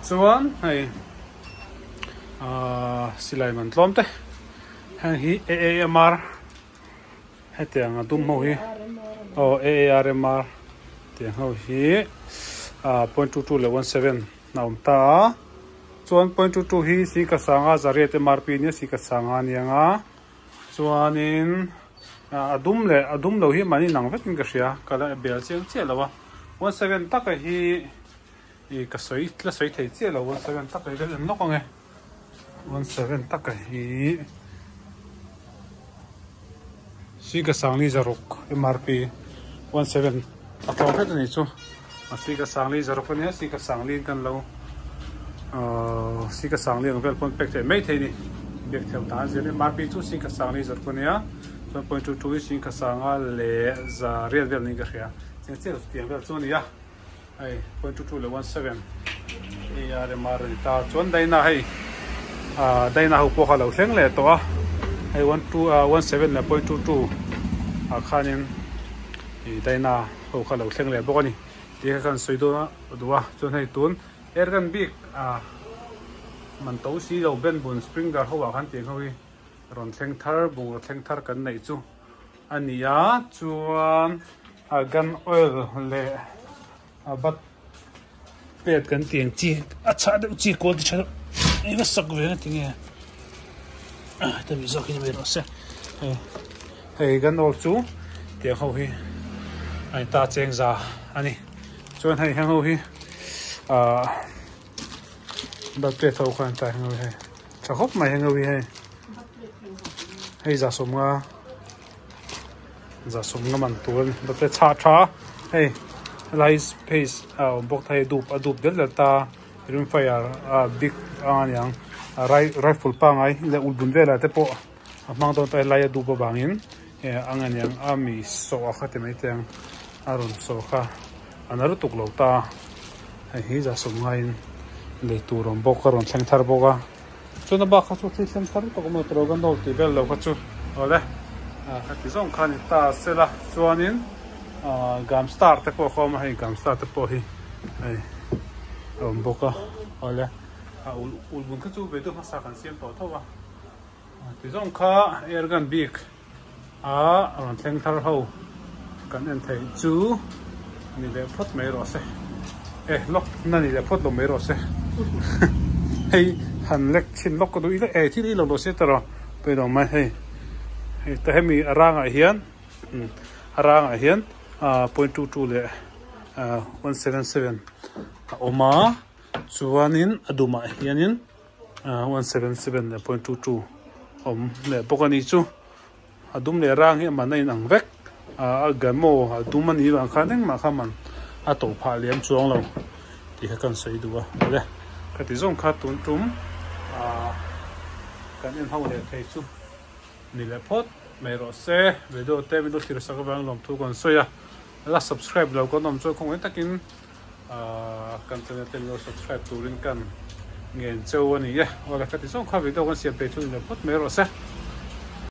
Chuan hei ahh silai man tlawm te heng hi A_A_M_R hetiang a dum ho hi aw A_A_R_M_R tiang ho hi ahh 0.22 leh 17 a awm ta a chuan 0.22 hi sika sanga zariat M_R_P nia sika sanga aniang a chuanin a dum leh a dum lo hi mahni nang vekin ka hria ka la bel chiang chiah lo a 17 taka hi ih ka sawi la sawi thei chiah lo 17 taka hi ka en lawk ang e 17 taka hi sika sangli zaruk M_R_P 17 a tlawm hret a nih chu a sika sangli zaruk a nia sika sangli in kan lo ahh sika sangli ang vel pawn pek theih mai thei a ni biak thiam tan zir M_R_P chu sika sangli zaruk a nia chuan point two two hi sika sanga leh za riat vel niin ka hria chiang chiah tiang vel chu a ni a. Hei 0.22 leh 17 ARMR a ni ta chuan Dyna hei ah Dyna ho pawh kha a lo thleng leh tawh a hei one two ah 17 leh 0.22 ah khanin ih Dyna ho kha a lo thleng leh bawk a ni tih kha kan sawi dawn a duh a chuan hei tun airgun bik ah man to si lo ben bun springer ho ah khan tiang ho hi rawn thleng thar bungraw thleng thar kan neih chu a ni a chuan. A gun oil leh a bat pet kan tih ang chi a chhah deuh chi kawl ti tha deuh eng a sak ve na ti nge heta mi zawk hi ni mai rawh se hei hei gun oil chu tiang ho hi a in ta cheng za a ni chuan hei heng ho hi ah bat pet ho kha an ta heng ho hi hei tha khawp mai heng ho hi hei hei za sawmnga. Za sawmna man tur a ni bawk e chhah tha hei helai space a awm bawk ta hei dup a dup del del ta rimfire a big ang a niang a rifle pangai leh ulh bun velah te pawh a hmang dawn ta helai a dup avangin ang a niang a mi sawh a kha ti mai te ang a rawn sawh kha a na lutuk lo ta hei hi za sawm ngaiin lei tur awm bawk a rawn thleng thar bawk a. Chuan a bak kha chu thil thleng thar tawh maw tiraw kan dawr tih vel lo kha chu awle heti zawng kha a ni ta sela chuanin ah gam star te pawh a awm a hei gam star te pawh hi hei a awm bawk a awle a ul ul bun kha chu ve deuh hmasa kan siam tawh tho a ti zawng kha air gun bik a rawn thleng thar ho kan en theih chu ni leh phawt mai rawh se e lawk na ni leh phawt lo mai rawh se hei han lek chhin lawk ka duh ila e thil i lo lo se ta rawh pawi lo mai hei hei ta hemi a rangah hian a rangah hian ah 0.22 leh 177 a awm a chuanin a dumah hianin. 177 leh 0.22 awm leh bawk a ni chu a dum leh rang hi a man a inang vek a gamo a dum a nih vang khan engmah kha man a to phah liam chuang lo tih kha kan sawi duh a awle ka ti zawng kha tun tum kan en ho leh thei chu ni leh phawt mai rawh se video te min lo thlir sak avang lawmthu kan sawi a la subscribe lo kan awm chuan khawngaih takin. Kan channel te min lo subscribe turin kan ngen cheu a ni e. Awle ka ti zawng kha video kan siam thei chu ni lo phawt mai rawh se.